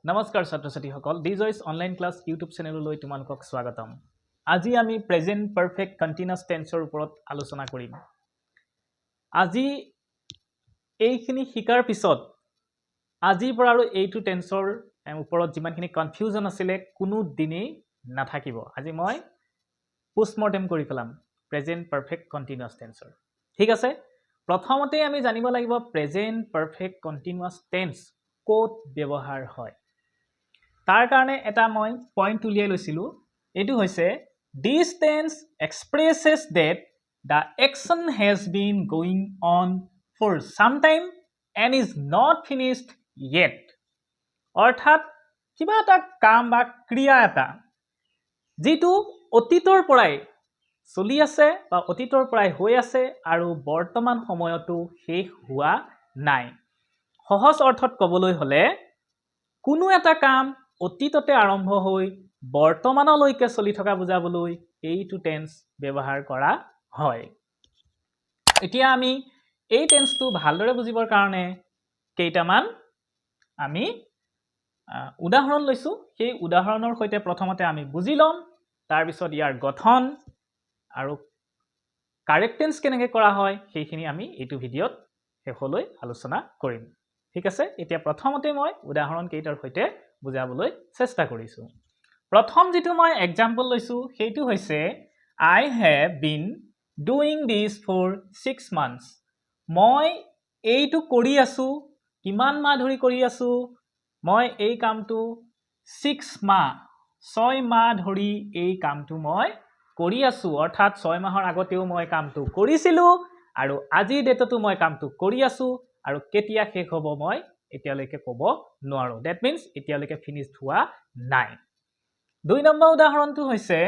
নমস্কাৰ ছাত্ৰ ছাত্ৰীসকল, দি জইচ অনলাইন ক্লাছ ইউটিউব চেনেললৈ তোমালোকক স্বাগতম। আজি আমি প্ৰেজেণ্ট পাৰফেক্ট কণ্টিনিউৱাছ টেন্সৰ ওপৰত আলোচনা কৰিম। আজি এইখিনি শিকাৰ পিছত আজিৰ পৰা আৰু এইটো টেন্সৰ ওপৰত যিমানখিনি কনফিউজন আছিলে, কোনো দিনেই নাথাকিব। আজি মই পোষ্টমৰ্টেম কৰি পেলাম প্ৰেজেণ্ট পাৰফেক্ট কণ্টিনিউৱাছ টেন্সৰ। ঠিক আছে, প্ৰথমতে আমি জানিব লাগিব প্ৰেজেণ্ট পাৰফেক্ট কণ্টিনিউৱাছ টেন্স ক'ত ব্যৱহাৰ হয়। তাৰ কাৰণে এটা মই পইণ্ট উলিয়াই লৈছিলোঁ। এইটো হৈছে, "This tense expresses that the action has been going on for some time and is not finished yet." অৰ্থাৎ কিবা এটা কাম বা ক্ৰিয়া এটা যিটো অতীতৰ পৰাই চলি আছে বা অতীতৰ পৰাই হৈ আছে আৰু বৰ্তমান সময়তো শেষ হোৱা নাই। সহজ অৰ্থত ক'বলৈ হ'লে কোনো এটা কাম অতীততে আৰম্ভ হৈ বৰ্তমানলৈকে চলি থকা বুজাবলৈ এইটো টেন্স ব্যৱহাৰ কৰা হয়। এতিয়া আমি এই টেন্সটো ভালদৰে বুজিবৰ কাৰণে কেইটামান আমি উদাহৰণ লৈছোঁ। সেই উদাহৰণৰ সৈতে প্ৰথমতে আমি বুজি ল'ম, তাৰপিছত ইয়াৰ গঠন আৰু কাৰেক্ট টেন্স কেনেকৈ কৰা হয়, সেইখিনি আমি এইটো ভিডিঅ'ত শেষলৈ আলোচনা কৰিম। ঠিক আছে, এতিয়া প্ৰথমতে মই উদাহৰণ কেইটাৰ সৈতে বুজাবলৈ চেষ্টা কৰিছোঁ। প্ৰথম যিটো মই এক্সাম্পল লৈছোঁ, সেইটো হৈছে, "I have been doing this for 6 months." মই এইটো কৰি আছোঁ। কিমান মাহ ধৰি কৰি আছোঁ? মই এই কামটো 6 মাহ, 6 মাহ ধৰি এই কামটো মই কৰি আছোঁ। অৰ্থাৎ 6 মাহৰ আগতেও মই কামটো কৰিছিলোঁ আৰু আজিৰ ডেটতো মই কামটো কৰি আছোঁ আৰু কেতিয়া শেষ হ'ব মই এতিয়ালৈকে ক'ব নোৱাৰোঁ। That means এতিয়ালৈকে ফিনিছড হোৱা নাই। দুই নম্বৰ উদাহৰণটো হৈছে,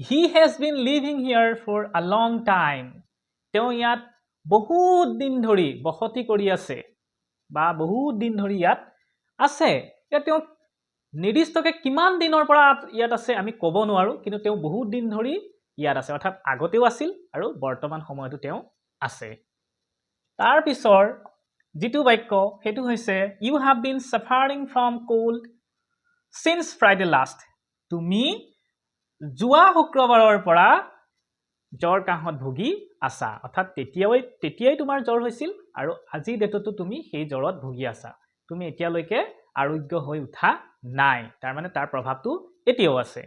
"He has been living here for a long time." তেওঁ ইয়াত বহুত দিন ধৰি বসতি কৰি আছে বা বহুত দিন ধৰি ইয়াত আছে। এতিয়া তেওঁ নিৰ্দিষ্টকৈ কিমান দিনৰ পৰা ইয়াত আছে আমি ক'ব নোৱাৰোঁ, কিন্তু তেওঁ বহুত দিন ধৰি ইয়াত আছে। অৰ্থাৎ আগতেও আছিল আৰু বৰ্তমান সময়তো তেওঁ আছে। তাৰ পিছৰ যিটো বাক্য, সেইটো হৈছে, "You have been suffering from cold since Friday last." তুমি যোৱা শুক্ৰবাৰৰ পৰা জ্বৰ কাহত ভুগি আছা। অৰ্থাৎ তেতিয়াই তোমাৰ জ্বৰ হৈছিল আৰু আজিৰ ডেটতো তুমি সেই জ্বৰত ভুগি আছা। তুমি এতিয়ালৈকে আৰোগ্য হৈ উঠা নাই, তাৰমানে তাৰ প্ৰভাৱটো এতিয়াও আছে।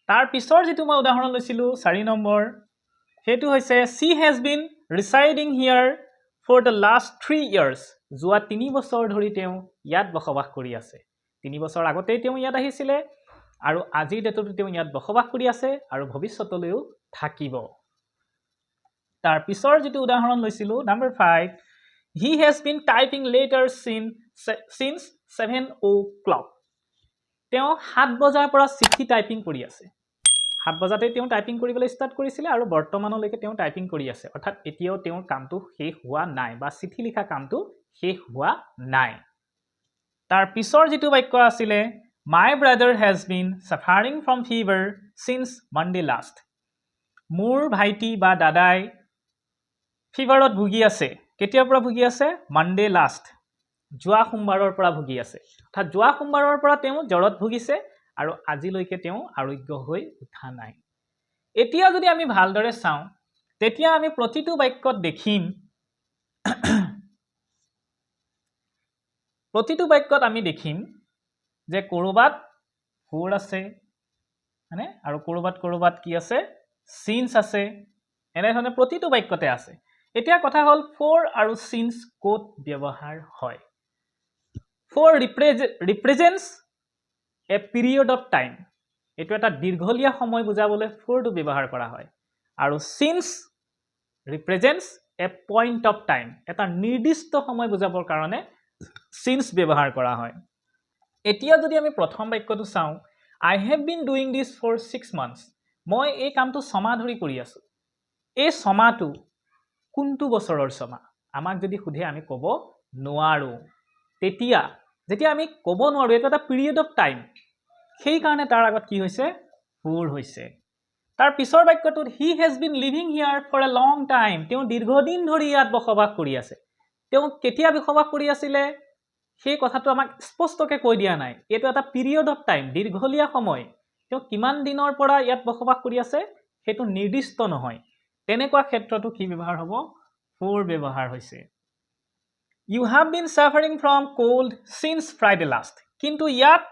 তাৰ পিছৰ যিটো মই উদাহৰণ লৈছিলোঁ, চাৰি নম্বৰ, সেইটো হৈছে, "She has been residing here for the last 3 years." যোৱা 3 বছৰ ধৰি তেওঁ ইয়াত বসবাস কৰি আছে। 3 বছৰ আগতেই তেওঁ ইয়াত আহিছিলে আৰু আজিৰ ডেটতো তেওঁ ইয়াত বসবাস কৰি আছে আৰু ভৱিষ্যতলৈও থাকিব। তাৰ পিছৰ যিটো উদাহৰণ লৈছিলোঁ, number 5, "He has been typing letter since 7 o'clock." তেওঁ 7 বজাৰ পৰা চিঠি টাইপিং কৰি আছে। 7 বজাতে তেওঁ টাইপিং কৰিবলৈ ষ্টাৰ্ট কৰিছিলে আৰু বৰ্তমানলৈকে তেওঁ টাইপিং কৰি আছে। অৰ্থাৎ এতিয়াও তেওঁৰ কামটো শেষ হোৱা নাই বা চিঠি লিখা কামটো শেষ হোৱা নাই। তাৰ পিছৰ যিটো বাক্য আছিলে, "My brother has been suffering from fever since Monday last." মোৰ ভাইটি বা দাদাই ফিভাৰত ভুগি আছে। কেতিয়াৰ পৰা ভুগি আছে? মানডে লাষ্ট, যোৱা সোমবাৰৰ পৰা ভুগি আছে। অৰ্থাৎ যোৱা সোমবাৰৰ পৰা তেওঁ জ্বৰত ভুগিছে আৰু আজিলৈকে তেওঁ আৰোগ্য হৈ উঠা নাই। এতিয়া যদি আমি ভালদৰে চাওঁ, তেতিয়া আমি প্ৰতিটো বাক্যত দেখিম, প্ৰতিটো বাক্যত আমি দেখিম যে ক'ৰবাত ফ'ৰ আছে, হয়নে? আৰু ক'ৰবাত ক'ৰবাত কি আছে? চিন্স আছে। এনেধৰণে প্ৰতিটো বাক্যতে আছে। এতিয়া কথা হ'ল, ফ'ৰ আৰু চিন্স ক'ত ব্যৱহাৰ হয়? For represents a period of time. এইটো এটা দীঘলীয়া সময় বুজাবলৈ ফ'ৰটো ব্যৱহাৰ কৰা হয় আৰু since represents a point of time. এটা নিৰ্দিষ্ট সময় বুজাবৰ কাৰণে চিন্স ব্যৱহাৰ কৰা হয়। এতিয়া যদি আমি প্ৰথম বাক্যটো চাওঁ, "I have been doing this for 6 months." মই এই কামটো 6 মাহ ধৰি কৰি আছোঁ। এই ছমাহটো কোনটো বছৰৰ 6 মাহ আমাক যদি সোধে, আমি ক'ব নোৱাৰোঁ। তেতিয়া যেতিয়া আমি ক'ব নোৱাৰোঁ, এইটো এটা পিৰিয়ড অফ টাইম, সেইকাৰণে তাৰ আগত কি হৈছে? ফ'ৰ হৈছে। তাৰ পিছৰ বাক্যটোত, "He has been living here for a long time." তেওঁ দীৰ্ঘদিন ধৰি ইয়াত বসবাস কৰি আছে। তেওঁ কেতিয়া বসবাস কৰি আছিলে? সেই কথাটো আমাক স্পষ্টকৈ কৈ দিয়া নাই। এইটো এটা পিৰিয়ড অফ টাইম, দীৰ্ঘলীয়া সময়, তেওঁ কিমান দিনৰ পৰা ইয়াত বসবাস কৰি আছে সেইটো নিৰ্দিষ্ট নহয়। তেনেকুৱা ক্ষেত্ৰতো কি ব্যৱহাৰ হ'ব? ফৰ ব্যৱহাৰ হৈছে। You have been suffering from cold since Friday last, কিন্তু ইয়াত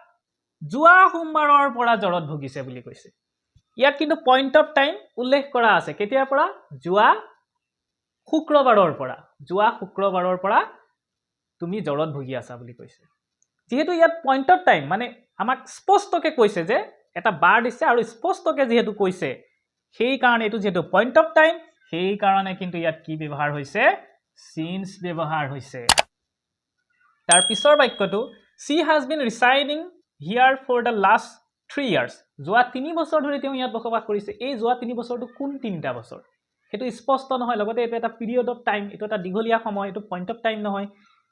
যোৱা সোমবাৰৰ পৰা জ্বৰত ভুগিছে বুলি কৈছে। ইয়াত কিন্তু পইণ্ট অফ টাইম উল্লেখ কৰা আছে, কেতিয়াৰ পৰা? যোৱা শুক্ৰবাৰৰ পৰা, যোৱা শুক্ৰবাৰৰ পৰা তুমি জ্বৰত ভুগি আছা বুলি কৈছে। যিহেতু ইয়াত পইণ্ট অফ টাইম মানে আমাক স্পষ্টকৈ কৈছে যে এটা বাৰ দিছে আৰু স্পষ্টকৈ যিহেতু কৈছে, সেইকাৰণে এইটো যিহেতু পইণ্ট অফ টাইম, সেইকাৰণে কিন্তু ইয়াত কি ব্যৱহাৰ হৈছে? চিন্স ব্যৱহাৰ হৈছে। তাৰ পিছৰ বাক্যটো she has been residing here for the last 3 years, যোৱা 3 বছৰ ধৰি তেওঁ ইয়াত বসবাস কৰিছে। এই যোৱা 3 বছৰটো কোন 3টা বছৰ সেইটো স্পষ্ট নহয়, লগতে এইটো এটা পিৰিয়ড অফ টাইম, এইটো এটা দীঘলীয়া সময়, এইটো পইণ্ট অফ টাইম নহয়,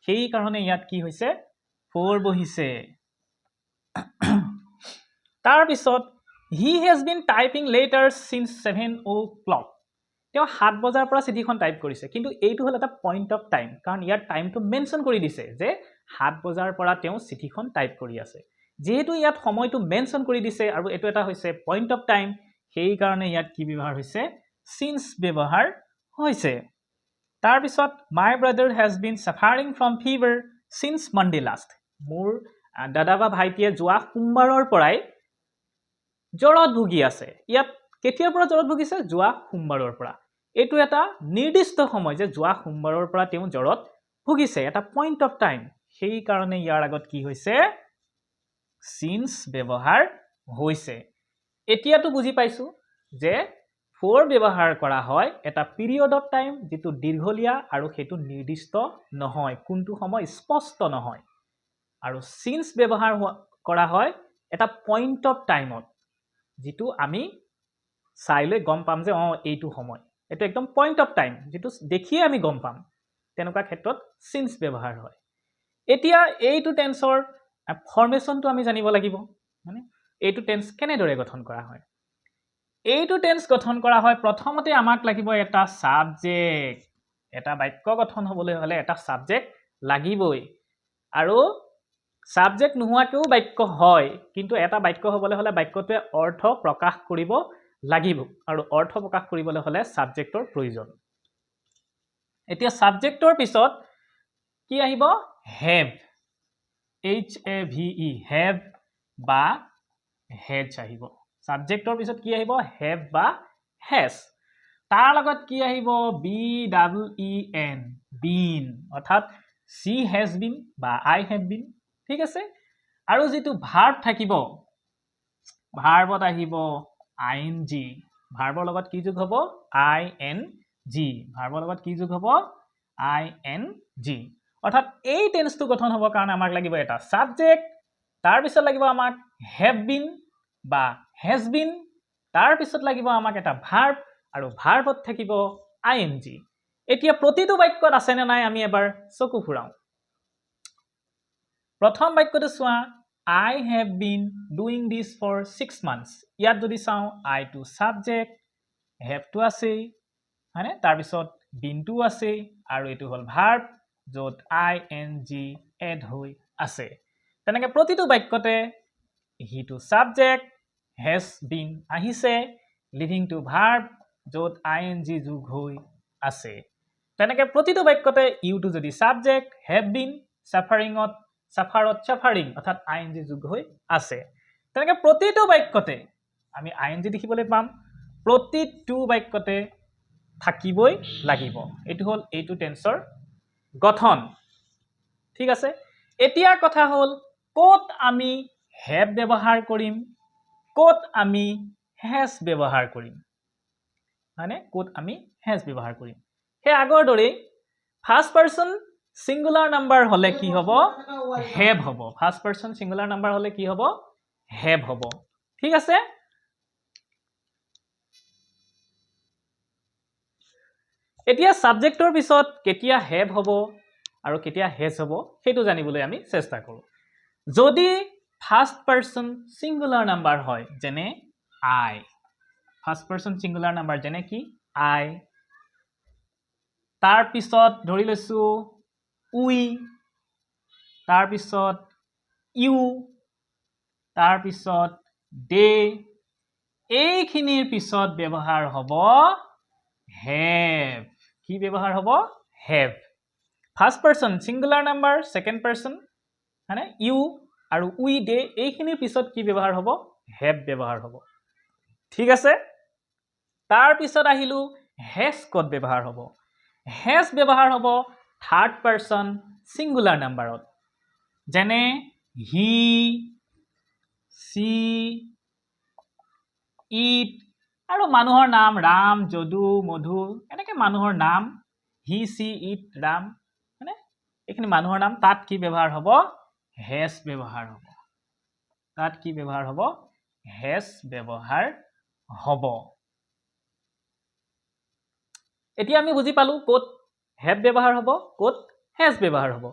সেইকাৰণে ইয়াত কি হৈছে? ফৰ বহিছে। তাৰপিছত he has been typing letters since 7 o'clock, তেওঁ 7 বজাৰ পৰা চিঠিখন টাইপ কৰিছে, কিন্তু এইটো হ'ল এটা পইণ্ট অফ টাইম, কাৰণ ইয়াৰ টাইমটো মেনশ্যন কৰি দিছে যে 7 বজাৰ পৰা তেওঁ চিঠিখন টাইপ কৰি আছে। যিহেতু ইয়াত সময়টো মেনশ্যন কৰি দিছে আৰু এইটো এটা হৈছে পইণ্ট অফ টাইম, সেইকাৰণে ইয়াত কি ব্যৱহাৰ হৈছে? চিন্স ব্যৱহাৰ হৈছে। তাৰপিছত my brother has been suffering from fever since Monday last, মোৰ দাদা বা ভাইটিয়ে যোৱা সোমবাৰৰ পৰাই জ্বৰত ভুগি আছে। ইয়াত কেতিয়াৰ পৰা জ্বৰত ভুগিছে? যোৱা সোমবাৰৰ পৰা। এইটো এটা নিৰ্দিষ্ট সময় যে যোৱা সোমবাৰৰ পৰা তেওঁ জ্বৰত ভুগিছে, এটা পইণ্ট অফ টাইম, সেইকাৰণে ইয়াৰ আগত কি হৈছে? চিন্স ব্যৱহাৰ হৈছে। এতিয়াতো বুজি পাইছোঁ যে ফৰ ব্যৱহাৰ কৰা হয় এটা পিৰিয়ড অফ টাইম যিটো দীৰ্ঘলীয়া আৰু সেইটো নিৰ্দিষ্ট নহয়, কোনটো সময় স্পষ্ট নহয়, আৰু চিন্স ব্যৱহাৰ কৰা হয় এটা পইণ্ট অফ টাইমত যিটো আমি চাই লৈ গম পাম যে অঁ এইটো সময়, এইটো একদম পইণ্ট অফ টাইম যিটো দেখিয়ে আমি গম পাম, তেনেকুৱা ক্ষেত্ৰত চিন্স ব্যৱহাৰ হয়। এতিয়া এইটো টেন্সৰ ফৰ্মেশ্যনটো আমি জানিব লাগিব, মানে এইটো টেন্স কেনেদৰে গঠন কৰা হয়। এইটো টেন্স গঠন কৰা হয়, প্ৰথমতে আমাক লাগিব এটা ছাবজেক্ট, এটা বাক্য গঠন হ'বলৈ হ'লে এটা ছাবজেক্ট লাগিবই, আৰু ছাবজেক্ট নোহোৱাকৈও বাক্য হয়, কিন্তু এটা বাক্য হ'বলৈ হ'লে বাক্যটোৱে অৰ্থ প্ৰকাশ কৰিব লাগিব, আৰু অৰ্থ প্ৰকাশ কৰিবলৈ হ'লে ছাবজেক্টৰ প্ৰয়োজন। এতিয়া ছাবজেক্টৰ পিছত কি আহিব? Have, H A V E, have বা হেজ আহিব। ছাবজেক্টৰ পিছত কি আহিব? Have বা হেজ। তাৰ লগত কি আহিব? B double E N, been, অৰ্থাৎ চি হেজ বিন বা আই have been, ঠিক আছে। আৰু যিটো ভাৰ্ব থাকিব, ভাৰ্বত আহিব আই এন জি, ভাৰ্বৰ লগত কি যোগ হ'ব? আই এন জি, ভাৰ্বৰ লগত কি যোগ হ'ব? আই এন জি। অৰ্থাৎ এই টেন্সটো গঠন হ'বৰ কাৰণে আমাক লাগিব এটা ছাবজেক্ট, তাৰপিছত লাগিব আমাক have been বা হেজ বিন, তাৰপিছত লাগিব আমাক এটা ভাৰ্ব, আৰু ভাৰ্বত থাকিব আই এন জি। এতিয়া প্ৰতিটো বাক্যত আছেনে নাই আমি এবাৰ চকু ফুৰাওঁ। প্ৰথম বাক্যটো চোৱা, I have been doing this for 6 months. ইয়াত যদি চাওঁ আইটো ছাবজেক্ট, হেভটো আছেই, হয়নে, তাৰপিছত বিনটোও আছেই, আৰু এইটো হ'ল ভাৰ্ব য'ত আই এন জি এড হৈ আছে। তেনেকৈ প্ৰতিটো বাক্যতে হিটো ছাবজেক্ট, হেজ বিন আহিছে, লিভিং টু ভাৰ্ব য'ত আই এন জি যোগ হৈ আছে। তেনেকৈ প্ৰতিটো বাক্যতে ইউটো যদি ছাবজেক্ট, have been, ছাফাৰিঙত ছাফাৰত ছাফাৰিং, অৰ্থাৎ আই এন জি যোগ হৈ আছে। তেনেকৈ প্ৰতিটো বাক্যতে আমি আই এন জি দেখিবলৈ পাম, প্ৰতিটো বাক্যতে থাকিবই লাগিব। এইটো হ'ল এইটো টেন্সৰ গঠন, ঠিক আছে। এতিয়া কথা হ'ল ক'ত আমি have ব্যৱহাৰ কৰিম, ক'ত আমি হেজ ব্যৱহাৰ কৰিম, হয়নে, ক'ত আমি হেজ ব্যৱহাৰ কৰিম। সেই আগৰ দৰেই ফাৰ্ষ্ট পাৰ্চন ছিংগুলাৰ নাম্বাৰ হ'লে কি হ'ব? Have হ'ব। ফাৰ্ষ্ট পাৰ্চন ছিংগুলাৰ নাম্বাৰ হ'লে কি হ'ব? Have হ'ব, ঠিক আছে। এতিয়া ছাবজেক্টৰ পিছত কেতিয়া have হ'ব আৰু কেতিয়া হেজ হ'ব সেইটো জানিবলৈ আমি চেষ্টা কৰোঁ। যদি ফাৰ্ষ্ট পাৰ্চন ছিংগুলাৰ নাম্বাৰ হয়, যেনে I, first person singular number যেনে কি আই, তাৰপিছত ধৰি লৈছোঁ উই, তাৰপিছত ইউ, তাৰপিছত দে, এইখিনিৰ পিছত ব্যৱহাৰ হ'ব have. কি ব্যৱহাৰ হ'ব? Have. First person singular number, second person হয়নে, ইউ আৰু উই, দে, এইখিনিৰ পিছত কি ব্যৱহাৰ হ'ব? Have ব্যৱহাৰ হ'ব। ঠিক আছে, তাৰপিছত আহিলোঁ হেজ ক'ত ব্যৱহাৰ হ'ব? হেজ ব্যৱহাৰ হ'ব থাৰ্ড পাৰ্চন ছিংগুলাৰ নাম্বাৰত, যেনে হি, চি, it আৰু মানুহৰ নাম ৰাম, যদু, মধু, এনেকৈ মানুহৰ নাম হি, চি, it, Ram, হয়নে, এইখিনি মানুহৰ নাম, তাত কি ব্যৱহাৰ হ'ব? হেজ ব্যৱহাৰ হ'ব। তাত কি ব্যৱহাৰ হ'ব? হেজ ব্যৱহাৰ হ'ব। এতিয়া আমি বুজি পালোঁ ক'ত have ব্যৱহাৰ হ'ব, ক'ত হেজ ব্যৱহাৰ হ'ব।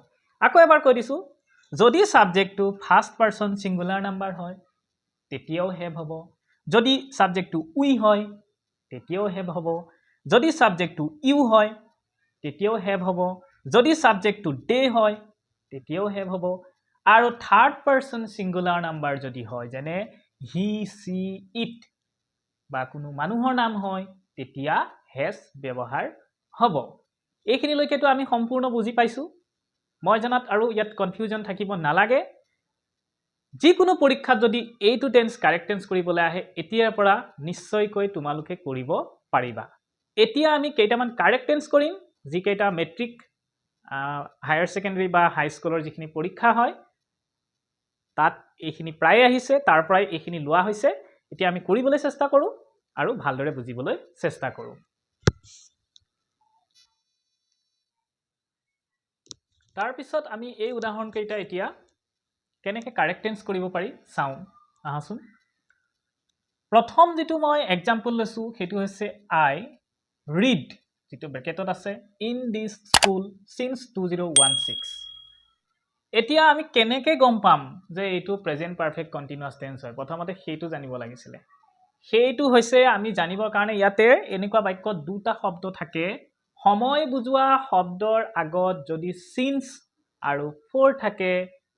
আকৌ এবাৰ কৈ দিছোঁ, যদি ছাবজেক্টটো ফাৰ্ষ্ট পাৰ্চন ছিংগুলাৰ নাম্বাৰ হয় তেতিয়াও have হ'ব, যদি ছাবজেক্টটো উই হয় তেতিয়াও have হ'ব, যদি ছাবজেক্টটো ইউ হয় তেতিয়াও have হ'ব, যদি ছাবজেক্টটো দে হয় তেতিয়াও have হ'ব, আৰু থাৰ্ড পাৰ্চন ছিংগুলাৰ নাম্বাৰ যদি হয়, যেনে হি, চি, it বা কোনো মানুহৰ নাম হয়, তেতিয়া হেজ ব্যৱহাৰ হ'ব। এইখিনিলৈকেতো আমি সম্পূৰ্ণ বুজি পাইছোঁ। মই জনাত আৰু ইয়াত কনফিউজন থাকিব নালাগে। যিকোনো পৰীক্ষাত যদি এইটো টেন্স কাৰেক্ট টেন্স কৰিবলৈ আহে, এতিয়াৰ পৰা নিশ্চয়কৈ তোমালোকে কৰিব পাৰিবা। এতিয়া আমি কেইটামান কাৰেক্ট টেন্স কৰিম, যিকেইটা মেট্ৰিক, হায়াৰ ছেকেণ্ডেৰী বা হাইস্কুলৰ যিখিনি পৰীক্ষা হয় তাত এইখিনি প্ৰায়ে আহিছে, তাৰ পৰাই এইখিনি লোৱা হৈছে। এতিয়া আমি কৰিবলৈ চেষ্টা কৰোঁ আৰু ভালদৰে বুজিবলৈ চেষ্টা কৰোঁ। তাৰপিছত আমি এই উদাহৰণকেইটা এতিয়া কেনেকৈ কাৰেক্ট টেন্স কৰিব পাৰি চাওঁ আহাচোন। প্ৰথম যিটো মই এক্সাম্পল লৈছোঁ সেইটো হৈছে আই ৰিড, যিটো ব্ৰেকেটত আছে, ইন this school signs 2016। এতিয়া আমি কেনেকৈ গম পাম যে এইটো প্ৰেজেণ্ট পাৰফেক্ট কণ্টিনিউৱাছ টেন্স হয়? প্ৰথমতে সেইটো জানিব লাগিছিলে। সেইটো হৈছে আমি জানিবৰ কাৰণে ইয়াতে এনেকুৱা বাক্যত দুটা শব্দ থাকে। সময় বুজোৱা শব্দৰ আগত যদি চিন্স আৰু ফৰ থাকে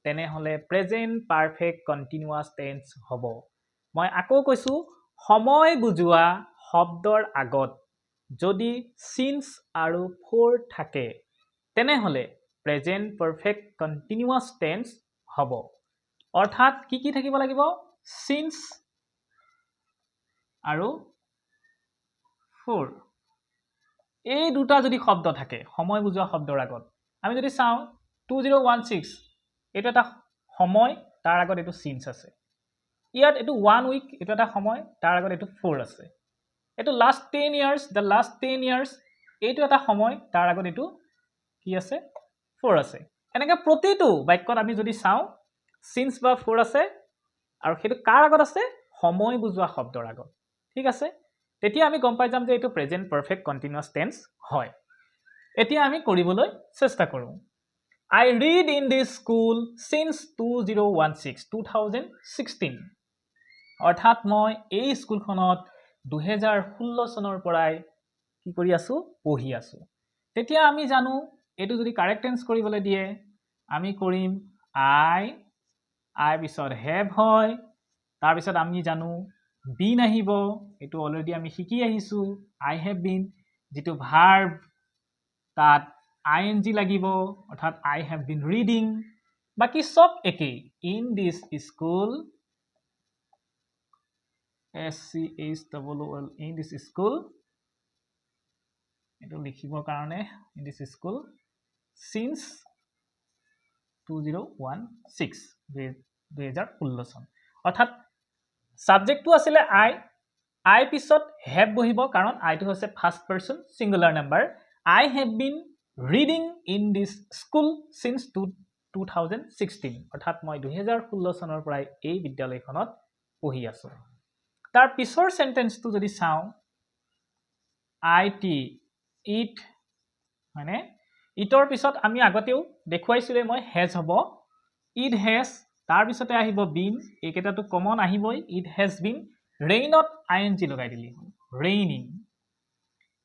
তেনেহ'লে প্ৰেজেণ্ট পাৰফেক্ট কণ্টিনিউৱাছ টেন্স হ'ব। মই আকৌ কৈছোঁ, সময় বুজোৱা শব্দৰ আগত যদি চিন্স আৰু ফৰ থাকে তেনেহ'লে প্ৰেজেণ্ট পাৰফেক্ট কণ্টিনিউৱাছ টেন্স হ'ব। অৰ্থাৎ কি কি থাকিব লাগিব? চিন্স আৰু ফৰ, এই দুটা যদি শব্দ থাকে সময় বুজোৱা শব্দৰ আগত। আমি যদি চাওঁ 2016, এইটো এটা সময়, তাৰ আগত এইটো চিন্স আছে। ইয়াত এইটো 1 উইক, এইটো এটা সময়, তাৰ আগত এইটো ফ'ৰ আছে। এইটো last 10 years, the last 10 years, এইটো এটা সময়, তাৰ আগত এইটো কি আছে? ফ'ৰ আছে। এনেকৈ প্ৰতিটো বাক্যত আমি যদি চাওঁ চিন্স বা ফ'ৰ আছে, আৰু সেইটো কাৰ আগত আছে? সময় বুজোৱা শব্দৰ আগত। ঠিক আছে, তেতিয়া আমি গম পাই যাম যে এইটো প্ৰেজেণ্ট পাৰফেক্ট কণ্টিনিউৱাছ টেন্স হয়। এতিয়া আমি কৰিবলৈ চেষ্টা কৰোঁ। I read in this school since 2016, 2016। অৰ্থাৎ মই এই স্কুলখনত 2016 চনৰ পৰাই কি কৰি আছোঁ? পঢ়ি আছোঁ। তেতিয়া আমি জানো এইটো যদি কাৰেক্ট টেন্স কৰিবলৈ দিয়ে আমি কৰিম আই, আই পিছত have হয়, তাৰপিছত আমি জানো বিন আহিব, এইটো অলৰেডি আমি শিকি আহিছোঁ, আই have been, যিটো ভাৰ্ব তাত আই এন জি লাগিব, অৰ্থাৎ আই have been reading. বাকী চব একেই, in this school, S C H double O L, in this school, এইটো লিখিবৰ কাৰণে ইন this school signs 2016, 2016 চন। অৰ্থাৎ ছাবজেক্টটো আছিলে আই, আই পিছত have বহিব, কাৰণ আইটো হৈছে first person singular number. I have been reading in this school since 2016, অৰ্থাৎ মই 2016 চনৰ পৰাই এই বিদ্যালয়খনত পঢ়ি আছোঁ। তাৰ পিছৰ চেণ্টেন্সটো যদি চাওঁ, I T, it, হয়নে? ইটৰ পিছত আমি আগতেও দেখুৱাইছিলোঁ মই হেজ হ'ব, it has, তাৰপিছতে আহিব বিন, এইকেইটাতো কমন আহিবই, it has been, ৰেইনত I N G লগাই দিলি হ'ল, raining,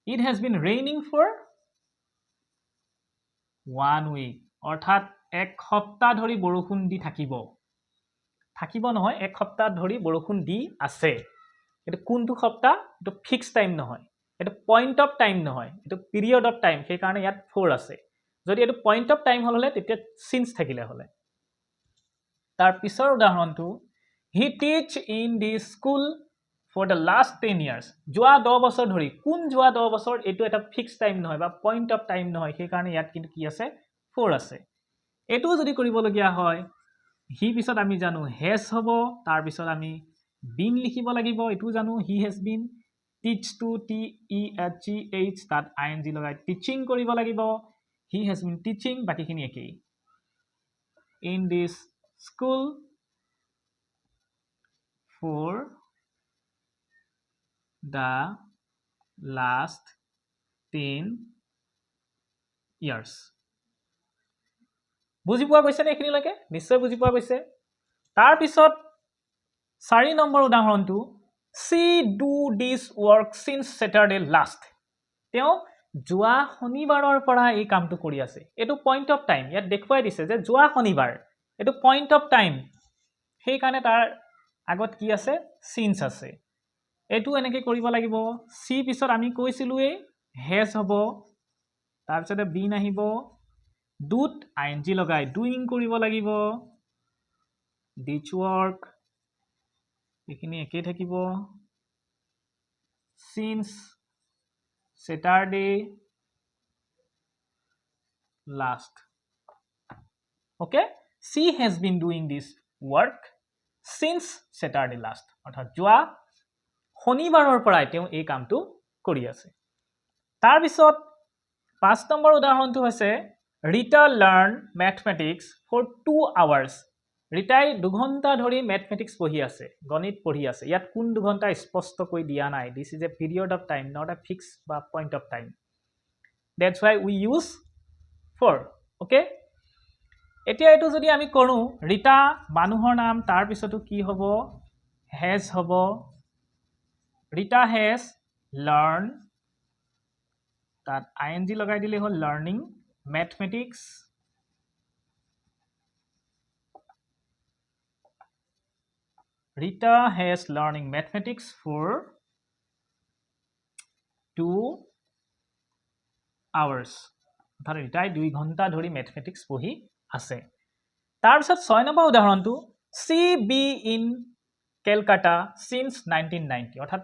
it has been raining for 1 week, অৰ্থাৎ এক সপ্তাহ ধৰি বৰষুণ দি থাকিব, থাকিব নহয়, এক সপ্তাহ ধৰি বৰষুণ দি আছে। এইটো কোনটো সপ্তাহ, এইটো ফিক্স টাইম নহয়, এইটো পইণ্ট অফ টাইম নহয়, এইটো পিৰিয়ড অফ টাইম, সেইকাৰণে ইয়াত ফ'ৰ আছে। যদি এইটো পইণ্ট অফ টাইম হ'ল হ'লে তেতিয়া চিন্স থাকিলে হ'লে। তাৰ পিছৰ উদাহৰণটো, he teach in the school for the last 10 years. যোৱা 10 বছৰ ধৰি, কোন যোৱা 10 বছৰ, এইটো এটা ফিক্স টাইম নহয় বা পইণ্ট অফ টাইম নহয়, সেইকাৰণে ইয়াত কিন্তু কি আছে, ফ'ৰ আছে। এইটোও যদি কৰিবলগীয়া হয়, হি পিছত আমি জানো হেজ হ'ব, তাৰপিছত আমি বিন লিখিব লাগিব, এইটোও জানো, he has been, teach to T E H G H, তাত আই এন জি লগাই টিচিং কৰিব লাগিব, he has been teaching, বাকীখিনি একেই, in this school for the last 10 years. বুজি পোৱা গৈছেনে এইখিনিলৈকে? নিশ্চয় বুজি পোৱা গৈছে। তাৰপিছত 4 নম্বৰ উদাহৰণটো, she do this work since Saturday last. তেওঁ যোৱা শনিবাৰৰ পৰা এই কামটো কৰি আছে। এইটো পইণ্ট অফ টাইম, ইয়াত দেখুৱাই দিছে যে যোৱা শনিবাৰ, এইটো পইণ্ট অফ টাইম, সেইকাৰণে তাৰ আগত কি আছে, চিন্স আছে। এইটো এনেকৈ কৰিব লাগিব। চি পিছত আমি কৈছিলোঁৱেই হেজ হ'ব, তাৰপিছতে বিন আহিব, ডুত আই এন জি লগাই ডুইং কৰিব লাগিব, দিছ ৱৰ্ক, এইখিনি একেই থাকিব, since Saturday last. Okay, she has been doing this work since Saturday last, অৰ্থাৎ যোৱা শনিবাৰৰ পৰাই তেওঁ এই কামটো কৰি আছে। তাৰপিছত 5 নম্বৰ উদাহৰণটো হৈছে, Rita learn mathematics for 2 hours. ৰীতাই 2 ঘণ্টা ধৰি মেথমেটিক্স পঢ়ি আছে, গণিত পঢ়ি আছে। ইয়াত কোন 2 ঘণ্টা স্পষ্টকৈ দিয়া নাই। This is a period of time, not a fix বা point of time. That's why we use for. Okay, এতিয়া এইটো যদি আমি কৰোঁ, ৰীতা মানুহৰ নাম, তাৰপিছতো কি হ'ব, হেজ হ'ব, ৰীতা হেজ লাৰ্ণ, তাত আই এন জি লগাই দিলেই হ'ল, learning mathematics Rita has learning mathematics for 2 hours. অৰ্থাৎ ৰীতাই 2 ঘণ্টা ধৰি মেথমেটিক্স পঢ়ি আছে। তাৰপিছত 6 নম্বৰ উদাহৰণটো, she be in Calcutta since 1990। অৰ্থাৎ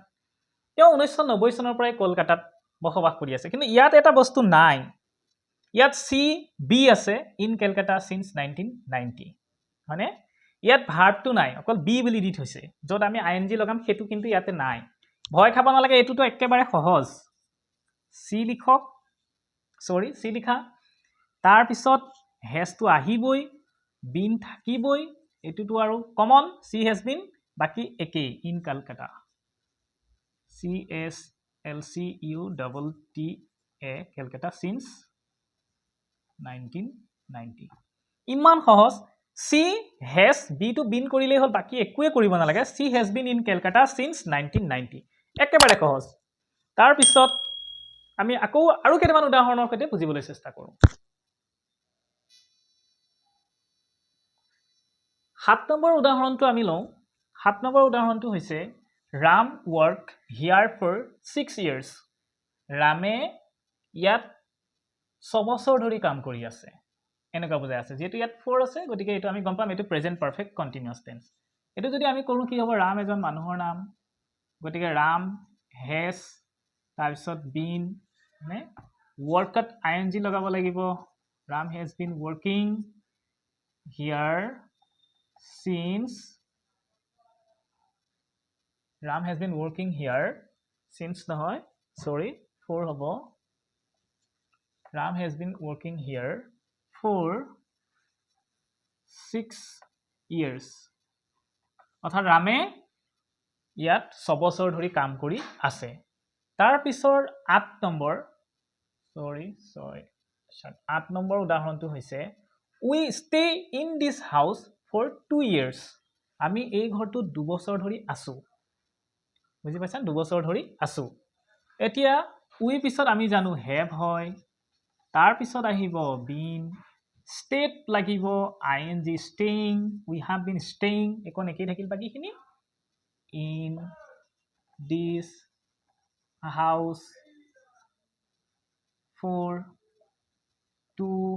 তেওঁ 1990 চনৰ পৰাই কলকাতাত বসবাস কৰি আছে। কিন্তু ইয়াত এটা বস্তু নাই, ইয়াত চি বি আছে, ইন কেলকাটা চিন্স 1990, হয়নে? ইয়াত ভাৰ্বটো নাই, অকল বি বুলি দি থৈছে। য'ত আমি আই এন জি লগাম সেইটো কিন্তু ইয়াতে নাই। ভয় খাব নালাগে, এইটোতো একেবাৰে সহজ। চি লিখক, চৰি চি লিখা, তাৰপিছত হেজটো আহিবই, বিন থাকিবই, এইটোতো আৰু কমন, চি হেজ বিন, বাকী একেই, in Calcutta, C S L C U double T A, Calcutta since 1990। ইমান সহজ। চি হেজ বিটো বিন কৰিলেই হ'ল, বাকী একোৱে কৰিব নালাগে। She has been in Calcutta since 1990, একেবাৰে সহজ। তাৰপিছত আমি আকৌ আৰু কেইটামান উদাহৰণৰ সৈতে বুজিবলৈ চেষ্টা কৰোঁ। 7 নম্বৰ উদাহৰণটো আমি লওঁ। 7 নম্বৰ উদাহৰণটো হৈছে, Ram work here for 6 years. ৰামে ইয়াত 6 বছৰ ধৰি কাম কৰি আছে, এনেকুৱা বুজাই আছে। যিহেতু ইয়াত ফ'ৰ আছে, গতিকে এইটো আমি গম পাম এইটো প্ৰেজেণ্ট পাৰফেক্ট কণ্টিনিউৱাছ টেন্স। এইটো যদি আমি কৰোঁ কি হ'ব, ৰাম এজন মানুহৰ নাম, গতিকে ৰাম হেজ, তাৰপিছত বিন, মানে ৱৰ্কত আই এন জি লগাব লাগিব, Ram has been working here since, Ram has been working here since নহয়, চৰি ফ'ৰ হ'ব, Ram has been working here for 6 years. অৰ্থাৎ ৰামে ইয়াত 6 বছৰ ধৰি কাম কৰি আছে। তাৰপিছৰ 8 নম্বৰ, চৰি 6 7 8 নম্বৰ উদাহৰণটো হৈছে, we stay in this house for 2 years. আমি এই ঘৰটোত 2 বছৰ ধৰি আছোঁ। বুজি পাইছা, 2 বছৰ ধৰি আছোঁ। এতিয়া উই পিছত আমি জানো have হয়, তাৰপিছত আহিব বিন, ষ্টেট লাগিব I N G, staying, we have been staying, এইকণ একেই থাকিল বাকীখিনি, in this house for 2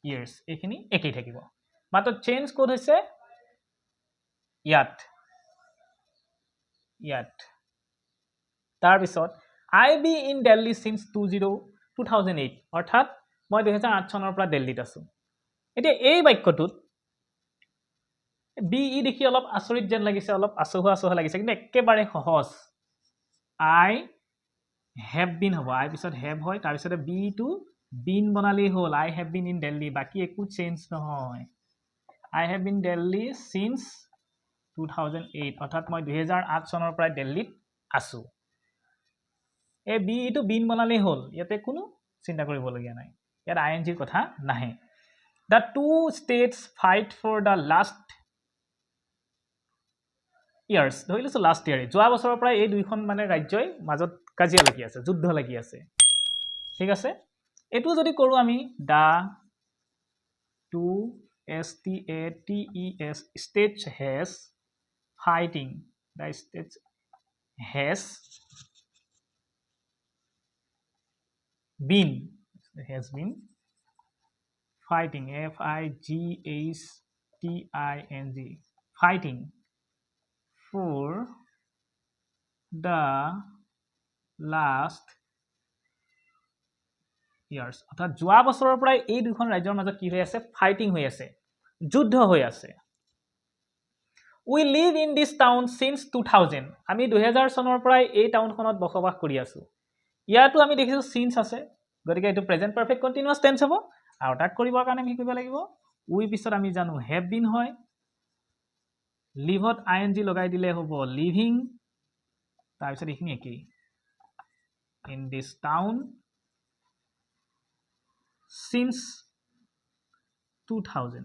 years, এইখিনি একেই থাকিব। মাত্ৰ চেঞ্জ ক'ত হৈছে? ইয়াত, ইয়াত। তাৰপিছত I be in Delhi since 2008, অৰ্থাৎ মই 2008 চনৰ পৰা দিল্লীত আছোঁ। এতিয়া এই বাক্যটোত বি ই দেখি অলপ আচৰিত যেন লাগিছে, অলপ আচহুৱা আচহুৱা লাগিছে, কিন্তু একেবাৰে সহজ। আই have been হ'ব, আই পিছত have হয়, তাৰপিছতে বি টু বিন বনালেই হ'ল। I have been in Delhi, বাকী একো চেঞ্জ নহয়। I have been Delhi since 2008, অৰ্থাৎ মই 2008 চনৰ পৰাই দিল্লীত আছোঁ। এই বি ইটো বিন বনালেই হ'ল, ইয়াতে কোনো চিন্তা কৰিবলগীয়া নাই, ইয়াত আই এন জিৰ কথা নাহে। The two states fight for the last years, ধৰি লৈছোঁ লাষ্ট ইয়াৰে, যোৱা বছৰৰ পৰাই এই দুইখন মানে ৰাজ্যই মাজত কাজিয়া লাগি আছে, যুদ্ধ লাগি আছে। ঠিক আছে, এইটো যদি কৰোঁ আমি the two S T A T E S states has fighting, the states has been, has been fighting, F I G H T I N G, fighting for the last years, অৰ্থাৎ যোৱা বছৰৰ পৰাই এই দুখন ৰাজ্যৰ মাজত কি হৈ আছে? ফাইটিং হৈ আছে, যুদ্ধ হৈ আছে। We live in this town since 2000, আমি 2000 চনৰ পৰাই এই টাউনখনত বসবাস কৰি আছোঁ। ইয়াতো আমি দেখিছোঁ চিন্স আছে, গতিকে এইটো প্ৰেজেণ্ট পাৰফেক্ট কণ্টিনিউৱাছ টেন্স হ'ব। আৰু তাক কৰিবৰ কাৰণে আমি কি কৰিব লাগিব? উই পিছত আমি জানো have been হয়, লিভত আই এন জি লগাই দিলে হ'ব লিভিং, তাৰপিছত এইখিনি একেই, in this town since 2000।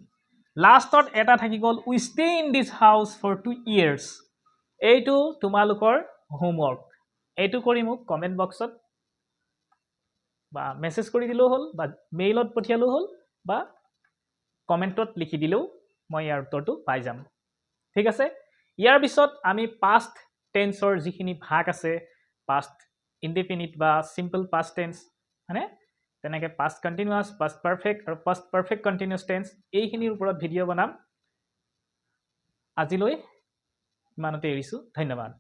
লাষ্টত এটা থাকি গ'ল, we stay in this house for 2 years। এইটো তোমালোকৰ হোমৱৰ্ক, এইটো কৰি মোক কমেণ্ট বক্সত বা মেছেজ কৰি দিলেও হ'ল, বা মেইলত পঠিয়ালেও হ'ল, বা কমেণ্টত লিখি দিলেও মই ইয়াৰ উত্তৰটো পাই যাম। ঠিক আছে, ইয়াৰ পিছত আমি পাষ্ট টেন্সৰ যিখিনি ভাগ আছে, পাষ্ট ইনডিফিনিট বা চিম্পল পাষ্ট টেন্স, হয়নে, তেনেকৈ পাষ্ট কণ্টিনিউৱাছ, পাষ্ট পাৰফেক্ট আৰু পাষ্ট পাৰফেক্ট কণ্টিনিউৱাছ টেন্স, এইখিনিৰ ওপৰত ভিডিঅ' বনাম। আজিলৈ ইমানতে এৰিছোঁ, ধন্যবাদ।